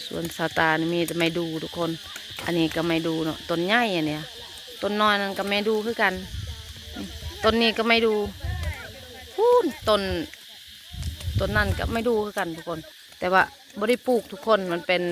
ສວນສາວຕານີ້ມີແຕ່ໄມ້ດູ່ທຸກຄົນ. ອັນນີ້ກໍໄມ້ດູ່ເນາະ ຕົ້ນໃຫຍ່ອັນເນີ້ຍ. ຕົ້ນນ້ອຍນັ້ນກໍໄມ້ດູ່ຄືກັນ. ຕົ້ນນີ້ກໍໄມ້ດູ່. ພຸ້ນ ຕົ້ນ ຕົ້ນນັ້ນກໍໄມ້ດູ່ຄືກັນທຸກຄົນ. ແຕ່ວ່າບໍ່ໄດ້ປູກທຸກຄົນ ມັນເປັນ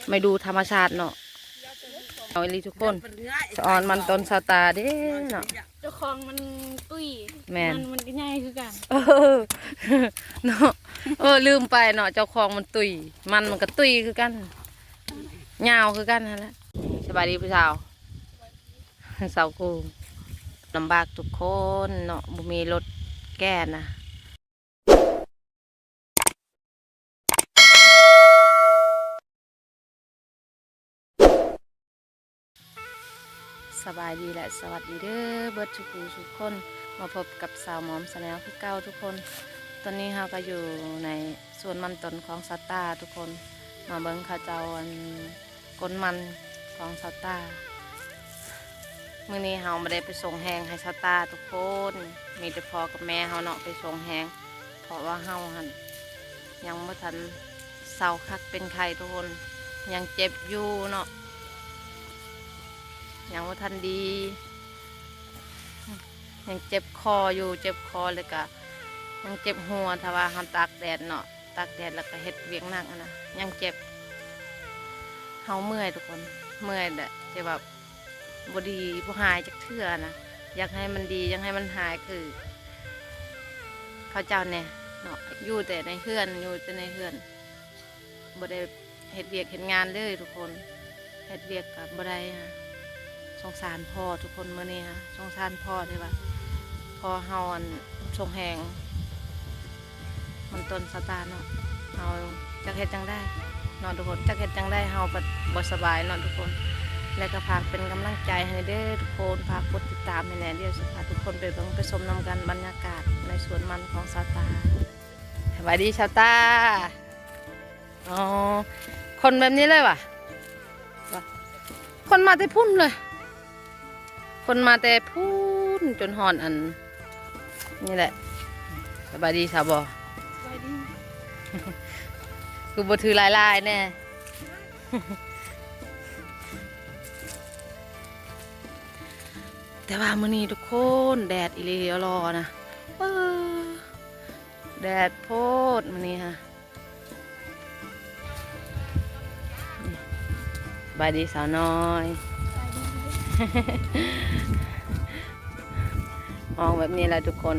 ໄມ້ດູ່ທຳມະຊາດເນາະ. ເອົາອີ່ຫຼີທຸກຄົນ ສະອອນມັນຕົ້ນສາວຕາເດ້ເນາະ. ເຈົ້າຂອງມັນຕຸ້ຍ. ແມ່ນ. ມັນ ມັນກໍໃຫຍ່ຄືກັນ. ເອີ ເນາະ. ເອີ ລືມໄປເນາະ ເຈົ້າຂອງມັນຕຸ້ຍ ມັນ ມັນກໍຕຸ້ຍຄືກັນ ຍາວຄືກັນຫັ້ນແຫຼະ. ສະບາຍດີຜູ້ສາວ. ສາວກູ ລຳບາກທຸກຄົນເນາະ ບໍ່ມີລົດແກ່ນະ. ສະບາຍດີ ແລະ ສະຫວັດດີເດີ ເບິດສູ່ຜູ້ສູ່ຄົນ. ມາພົບກັບສາວໝອມ Channel ຄືເກົ່າທຸກຄົນ. ຕອນນີ້ເຮົາກໍຢູ່ໃນສວນມັນຕົ້ນຂອງສາວຕາທຸກຄົນ. ມາເບິ່ງເຂົາເຈົ້າ ອັນ ກົນມັນຂອງສາວຕາ. ມື້ນີ້ເຮົາບໍ່ໄດ້ໄປສົ່ງແຮງໃຫ້ສາວຕາທຸກຄົນ ມີແຕ່ພໍ່ກັບແມ່ເຮົາເນາະໄປສົ່ງແຮງ ເພາະວ່າເຮົາຫັ້ນຍັງບໍ່ທັນເຊົາຄັກເປັນໄຂ້ທຸກຄົນ ຍັງເຈັບຢູ່ເນາະ ຍັງບໍ່ທັນດີ ຍັງເຈັບຄໍຢູ່ ເຈັບຄໍ ແລ້ວກະຍັງເຈັບຫົວ ຖ້າວ່າເຮົາຕາກແດດເນາະ. ຕາກແດດແລ້ວກໍເຮັດວຽກໜັກຫັ້ນນະ ຍັງເຈັບ. ເຮົາເມື່ອຍທຸກຄົນ ເມື່ອຍແຫຼະ ແຕ່ວ່າບໍ່ດີ ບໍ່ຫາຍຈັກເທື່ອນະ. ຢາກໃຫ້ມັນດີ ຢາກໃຫ້ມັນຫາຍຄືເຂົາເຈົ້າແດ່ເນາະ. ຢູ່ແຕ່ໃນເຮືອນ ຢູ່ແຕ່ໃນເຮືອນ ບໍ່ໄດ້ເຮັດວຽກເຮັດງານເລີຍທຸກຄົນ. ເຮັດວຽກກໍບໍ່ໄດ້ຫາ. ສົງສານພໍ່ທຸກຄົນ ມື້ນີ້ຫາສົງສານພໍ່ເດ້ວ່າ ພໍ່ເຮົາ ອັນ ສົ່ງແຮງມັນຕົ້ນສາວຕາເນາະ. ເຮົາຈັກເຮັດຈັ່ງໃດເນາະທຸກຄົນ ຈັກເຮັດຈັ່ງໃດ ເຮົາກໍບໍ່ສະບາຍເນາະທຸກຄົນ. ແລະກໍຝາກເປັນກຳລັງໃຈໃຫ້ເດີທຸກຄົນ ຝາກກົດຕິດຕາມໃຫ້ແດ່. ດຽວຊິພາທຸກຄົນໄປເບິ່ງໄປຊົມນຳກັນບັນຍາກາດໃນສວນມັນຂອງສາວຕາ. ສະບາຍດີສາວຕາ. ອໍ ຄົນແບບນີ້ເລີຍຫວາ? ຄົນມາແຕ່ພຸ້ນເລີຍ ຄົນມາແຕ່ພຸ້ນຈົນຮອດອັນນີ້ແຫຼະ. ສະບາຍດີສາວບໍ? ສະບາຍດີ. ຄືບໍ່ຖືຫຼາຍໆແດ່? ແຕ່ວ່າມື້ນີ້ທຸກຄົນ ແດດອີ່ຫຼີຫຼໍ່ນະ. ເອີ ແດດໂພດມື້ນີ້ຫະ. ສະບາຍດີສາວນ້ອຍ. ສະບາຍດີ. ອອກແບບນີ້ແຫຼະທຸກຄົນ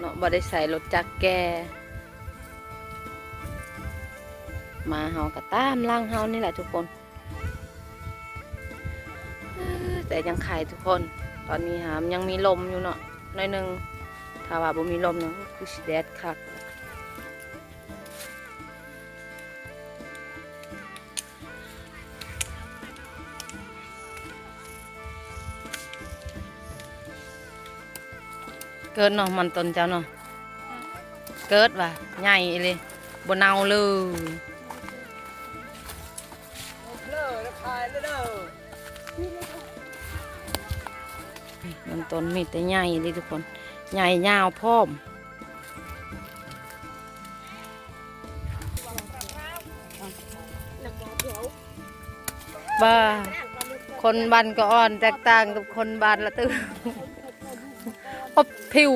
ເນາະ ບໍ່ໄດ້ໃສ່ລົດຈັກແກ່ ໝາເຮົາກໍຕາມຫຼັງເຮົານີ້ແຫຼະທຸກຄົນ. ແດດຍັງໄຄທຸກຄົນ ຕອນນີ້ຫາ ມັນຍັງມີລົມຢູ່ເນາະ ໜ້ອຍໜຶ່ງ. ຖ້າວ່າບໍ່ມີລົມນະ ຄືຊິແດດຄັກ. ເກີດເນາະ ມັນຕົ້ນເຈົ້າເນາະ ເກີດວ່າໃຫຍ່ອີ່ຫຼີ ບໍ່ເນົ່າເລີຍ. ມັນຕົ້ນມີແຕ່ໃຫຍ່ເດ້ທຸກຄົນ ໃຫຍ່ຍາວພ້ອມ. ວ່າຄົນບ້ານກະອ່ອນ ແຕກຕ່າງກັບຄົນບ້ານລະຕື່ ອົບຜິວ.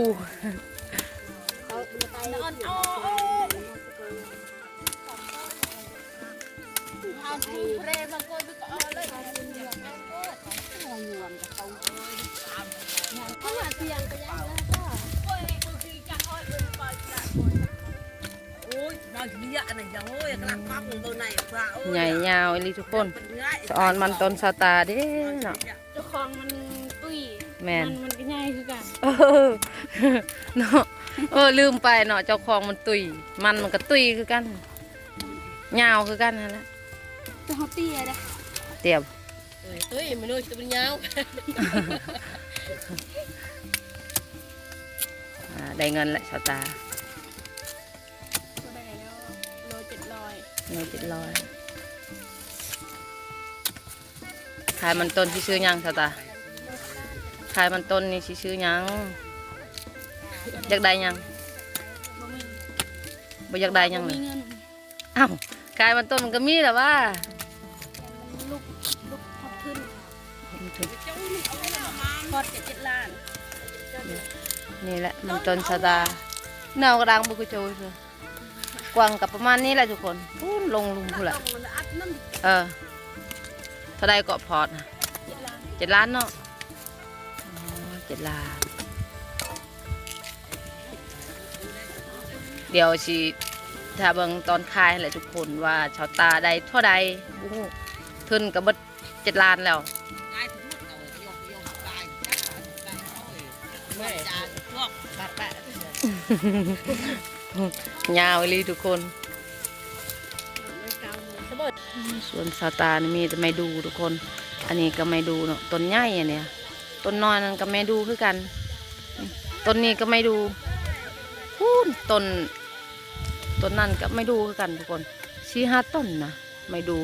ໃຫຍ່ຍາວອີ່ຫຼີທຸກຄົນ ສະອອນມັນຕົ້ນສາວຕາເດ້ເນາະ. ເຈົ້າຂອງມັນຕຸ້ຍ. ແມ່ນ. ມັນ ມັນກໍໃຫຍ່ຄືກັນ. ເອີ ເນາະ ເອີ ລືມໄປເນາະ ເຈົ້າຂອງມັນຕຸ້ຍ ມັນ ມັນກໍຕຸ້ຍຄືກັນ ຍາວຄືກັນຫັ້ນແຫຼະ. ແຕ່ເຮົາເຕ້ຍເດ້ ຕຽມ ເອີຍ ຕຸ້ຍ ມະນຸດ ຕົວມັນຍາວ. ອ່າ ໄດ້ເງິນແລ້ວຊາວຕາ ໂລເຈັດຮ້ອຍ ໂລເຈັດຮ້ອຍ. ຂາຍມັນຕົ້ນຊິຊື້ຫຍັງຊາວຕາ? ຂາຍມັນຕົ້ນນີ້ຊິຊື້ຫຍັງ? ຢາກໄດ້ຫຍັງ? ບໍ່ມີ ບໍ່ຢາກໄດ້ຫຍັງເລີຍ. ບໍ່ມີເງິນ. ອ້າວ ກາຍມັນຕົ້ນມັນກໍມີແລ້ວວ່າ ມັນລຸກ ລຸກຮອດທຶນ ຮອດເຈັດລ້ານ. ນີ້ແຫຼະມັນຕົ້ນຊາວຕາ ແນວກະດັງບໍ່ຄືໂຈ ກວ້າງກໍປະມານນີ້ແຫຼະທຸກຄົນ ພຸ້ນລົງລຸ່ມພຸ້ນແຫຼະ. ເອີ ເທົ່າໃດເກາະພອດນະ? ເຈັດລ້ານເນາະ. ອໍ ເຈັດລ້ານ. ດຽວຊິຖ້າເບິ່ງຕອນຂາຍຫັ້ນແຫຼະທຸກຄົນ ວ່າຊາວຕາໄດ້ເທົ່າໃດ ບໍ່ຮູ້ ທຶນກໍເບິດເຈັດລ້ານແລ້ວ. ຍາວອີ່ຫຼີທຸກຄົນ. ສວນຊາວຕານີ້ມີແຕ່ໄມ້ດູ່ທຸກຄົນ. ອັນນີ້ກໍໄມ້ດູ່ເນາະ ຕົ້ນໃຫຍ່ອັນເນີ້ຍ ຕົ້ນນ້ອຍນັ້ນກໍໄມ້ດູ່ຄືກັນ. ຕົ້ນນີ້ກໍໄມ້ດູ່ ພຸ້ນ ຕົ້ນ ຕົ້ນນັ້ນກໍໄມ້ດູ່ຄືກັນທຸກຄົນ. ສີ່ຫ້າຕົ້ນນະ ໄມ້ດູ່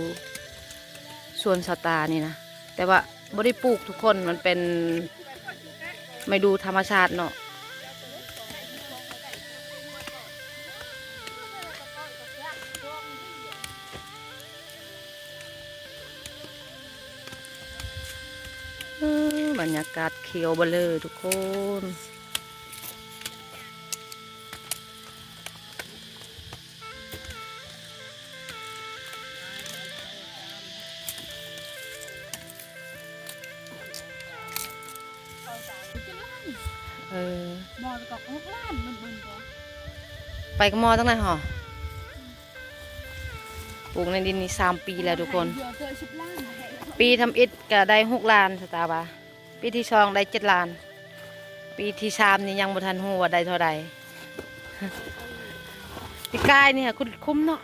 ສວນຊາວຕານີ້ນະ ແຕ່ວ່າບໍ່ໄດ້ປູກທຸກຄົນ ມັນເປັນໄມ້ດູ່ທຳມະຊາດເນາະ. ເອີ ບັນຍາກາດຂຽວເບີເລີທຸກຄົນ. ເອີ ໝໍ້ກໍຫົກລ້ານ ໝື່ນໆ ກວ່າ ໄປກັບໝໍ້ຕັ້ງໃດຫອ? ປູກໃນດິນນີ້ສາມປີແລ້ວທຸກຄົນ. ປີທຳອິດກໍໄດ້ຫົກລ້ານ ສະຕາວ່າ. ປີທີສອງໄດ້ເຈັດລ້ານ. ປີທີສາມນີ້ຍັງບໍ່ທັນຮູ້ວ່າໄດ້ເທົ່າໃດ. ປີກາຍນີ້ຫາຂຸດຂຸມເນາະ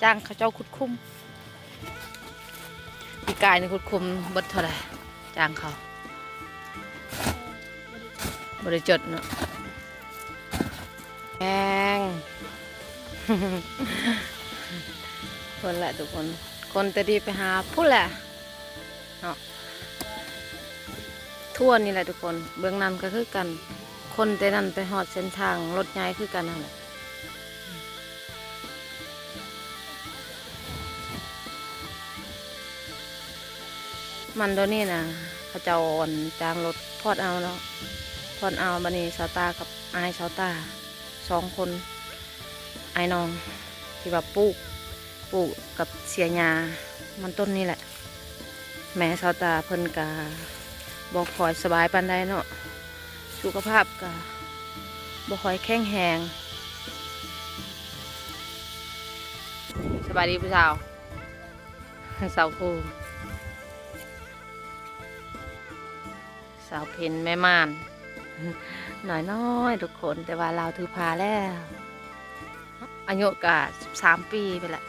ຈ້າງເຂົາເຈົ້າຂຸດຂຸມ. ປີກາຍນີ້ຂຸດຂຸມເບິດເທົ່າໃດ ຈ້າງເຂົາ ບໍ່ໄດ້ຈົດເນາະ. ແພງ ພຸ້ນແຫຼະທຸກຄົນ ຄົນແຕ່ນີ້ໄປຫາພຸ້ນແຫຼະເນາະ. ທົ່ວນີ້ແຫຼະທຸກຄົນ ເບື້ອງນັ້ນກໍຄືກັນ ຄົນແຕ່ນັ້ນໄປຮອດເສັ້ນທາງລົດໃຫຍ່ຄືກັນຫັ້ນແຫຼະ. ມັນໂດນີ້ນະ ເຂົາເຈົ້າອັນຈ້າງລົດພອດເອົາເນາະ ພອດເອົາ. ບັດນີ້ຊາວຕາກັບອ້າຍຊາວຕາສອງຄົນ ອ້າຍນ້ອງທີ່ວ່າປູກ ປູກກັບເສຍຫຍ້າມັນຕົ້ນນີ້ແຫຼະ. ແມ່ຊາວຕາເພິ່ນກະບໍ່ຄ່ອຍສະບາຍປານໃດເນາະ ສຸຂະພາບກະບໍ່ຄ່ອຍແຂງແຮງ. ສະບາຍດີຜູ້ສາວ ສາວພູ ສາວເພັນແມ່ມ່ານ ນ້ອຍໆ ທຸກຄົນ ແຕ່ວ່າລາວຖືພາແລ້ວ ອາຍຸກະສິບສາມປີໄປແຫຼະ.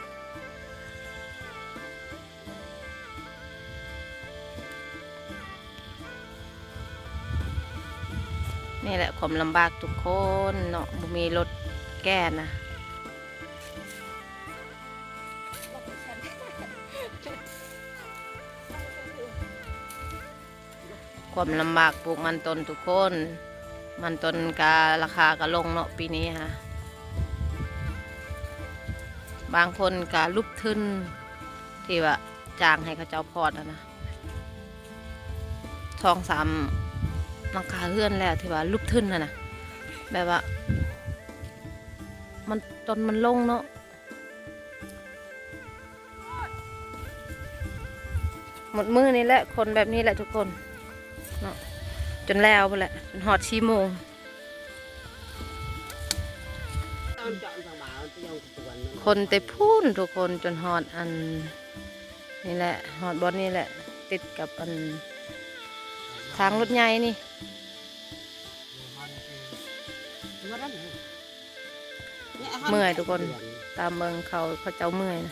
ນີ້ແຫຼະຄວາມລຳບາກທຸກຄົນເນາະ ບໍ່ມີລົດແກ່ນະ. ຄວາມລຳບາກປູກມັນຕົ້ນທຸກຄົນ ມັນຕົ້ນກະລາຄາກະລົງເນາະປີນີ້ຫາ. ບາງຄົນກະຫຼຸບທຶນທີ່ວ່າຈ້າງໃຫ້ເຂົາເຈົ້າພອດຫັ້ນນະ ສອງສາມຫຼັງຄາເຮືອນແລ້ວທີ່ວ່າຫຼຸບທຶນຫັ້ນນະ ແບບວ່າມັນ ຕົ້ນມັນລົງເນາະ. ໝົດມື້ນີ້ແຫຼະ ຄົນແບບນີ້ແຫຼະທຸກຄົນເນາະ ຈົນແລ້ວພຸ້ນແຫຼະ ຈົນຮອດສີ່ໂມງ. ຄົນແຕ່ພຸ້ນທຸກຄົນ ຈົນຮອດອັນນີ້ແຫຼະ ຮອດບ່ອນນີ້ແຫຼະ ຕິດກັບອັນທາງລົດໃຫຍ່ນີ້. ເມື່ອຍທຸກຄົນ ຕາມເບິ່ງເຂົາ ເຂົາເຈົ້າເມື່ອຍນະ.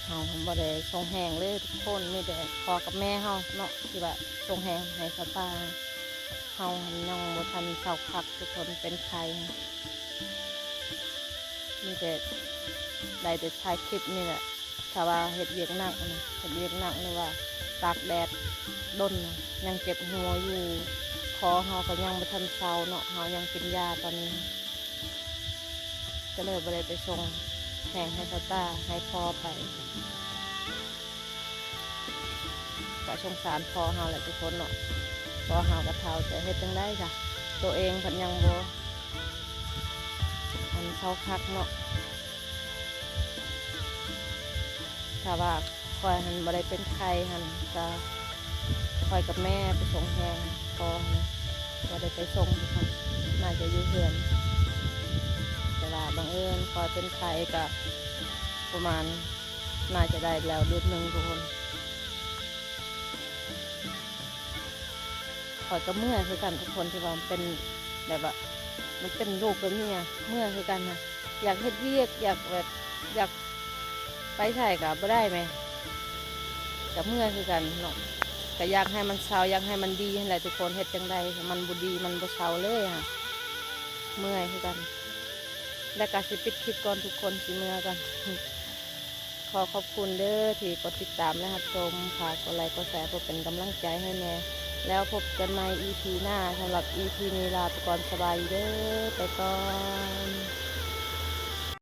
ເຮົາບໍ່ໄດ້ສົ່ງແຮງເລີຍທຸກຄົນ ມີແຕ່ພໍ່ກັບແມ່ເຮົາເນາະ ທີ່ວ່າສົ່ງແຮງໃຫ້ຊາວຕາ. ເຮົາຫັ້ນຍັງບໍ່ທັນເຊົາຄັກທຸກຄົນ ເປັນໄຂ້ ມີແຕ່ໄດ້ແຕ່ຖ່າຍຄລິບນີ້ແຫຼະ. ຖ້າວ່າເຮັດວຽກໜັກນະ ເຮັດວຽກໜັກ ຫຼືວ່າຕາກແດດດົນນະ ຍັງເຈັບຫົວຢູ່ ໄຂ້ ພໍ່ເຮົາກໍຍັງບໍ່ທັນເຊົາເນາະ ເຮົາຍັງກິນຢາຕອນນີ້ ກໍເລີຍບໍ່ໄດ້ໄປສົ່ງແຮງໃຫ້ຊາວຕ້າ ໃຫ້ພໍ່ໄປ. ກໍສົງສານພໍ່ເຮົາແຫຼະທຸກຄົນເນາະ ພໍ່ເຮົາກໍເຖົ້າ ຈະເຮັດຈັ່ງໃດຊະ ໂຕເອງເພິ່ນຍັງບໍ່ ອັນເຊົາຄັກເນາະ. ຖ້າວ່າຂ້ອຍຫັ້ນບໍ່ໄດ້ເປັນໄຂ້ຫັ້ນ ກໍຂ້ອຍກັບແມ່ໄປສົ່ງແຮງພໍ່ຫັ້ນ ບໍ່ໄດ້ໄປສົ່ງທຸກຄົນ ໜ້າຈະຢູ່ເຮືອນ. ແຕ່ວ່າບັງເອີນຂ້ອຍເປັນໄຂ້ ກໍປະມານ ໜ້າຈະໄດ້ແລ້ວເດືອນໜຶ່ງທຸກຄົນ. ຂ້ອຍກໍເມື່ອຍຄືກັນທຸກຄົນ ທີ່ວ່າມັນເປັນແບບວ່າ ມັນເປັນໂລກແບບນີ້ອະ ເມື່ອຍຄືກັນນະ ຢາກເຮັດວຽກ ຢາກແບບ ຢາກໄປໃສກໍບໍ່ໄດ້ແມ ກໍເມື່ອຍຄືກັນເນາະ. ກໍຢາກໃຫ້ມັນເຊົາ ຢາກໃຫ້ມັນດີຫັ້ນແຫຼະທຸກຄົນ ເຮັດຈັ່ງໃດມັນບໍ່ດີ ມັນບໍ່ເຊົາເລີຍຫະ ເມື່ອຍຄືກັນ. ແລ້ວກໍຊິປິດຄລິບກ່ອນທຸກຄົນ ຊິເມືອກ່ອນ. ຂໍຂອບຄຸນເດີທີ່ກົດຕິດຕາມ ແລະ ຮັບຊົມ. ຝາກກົດໄລກົດແຊ ເພື່ອເປັນກຳລັງໃຈໃຫ້ແດ່. ແລ້ວພົບກັນໃໝ່ອີພີໜ້າ. ສຳລັບອີພີນີ້ລາໄປກ່ອນ. ສະບາຍດີເດີ. ໄປກ່ອນ.